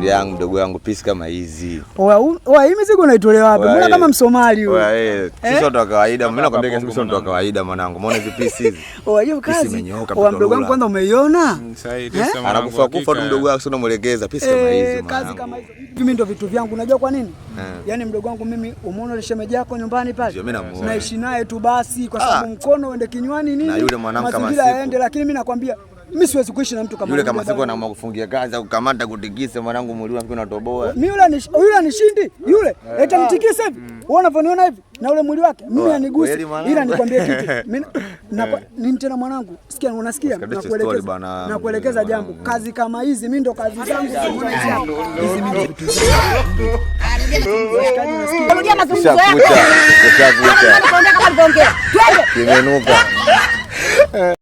Yangu, mdogo wangu, pisi kama hizi. Oya, oya, hii mizigo unaitolea wapi? Oya, Mbona eh. kama Msomali huyu? Oya, eh, sisi watu wa kawaida, mimi nakwambia sisi watu wa mwanangu. Kawaida mwanangu. Umeona hizi pisi hizi? Oya, hiyo Pisi kazi. imenyooka, Oya, mdogo wangu Pitolula. kwanza umeiona? Sahihi, Eh? mwanangu, Anakufa kufa tu hakika. mdogo wako, sio unamuelekeza pisi kama hizi Eh, kazi mwanangu. kama hizo. Mimi ndo vitu vyangu. Unajua kwa nini? Eh. Yaani mdogo wangu mimi, umeona ile shemeji yako nyumbani pale? Ndio, mimi namuona. Naishi naye tu basi kwa sababu Ah. mkono uende kinywani nini? Na yule mwanangu kama mazingira siku. yaende, lakini mimi nakwambia mimi siwezi kuishi na mtu kama Yule kama bwana. siku anaamua kufungia kazi au kukamata kutikisa mwanangu, mwili wangu unatoboa. Mimi yule yule anishindi yule, eti nitikise hivi. Wewe unavyoniona hivi na ule mwili wake, mimi Oa, anigusi. kweli mwanangu. Ila nikwambie kitu. Mimi na nini tena mwanangu? Sikia, unasikia? Usikabishe story Nakuelekeza. bana, Nakuelekeza jambo. mwanangu. Kazi kama hizi mimi ndo kazi zangu. Unaona hizi hapa? Hizi mimi ndo vitu zangu. Washikaji, unasikia? Rudia mazungumzo yako. Ushakucha, ushakucha. Kama alivyoongea kama alivyoongea. Twende. Kimenuka.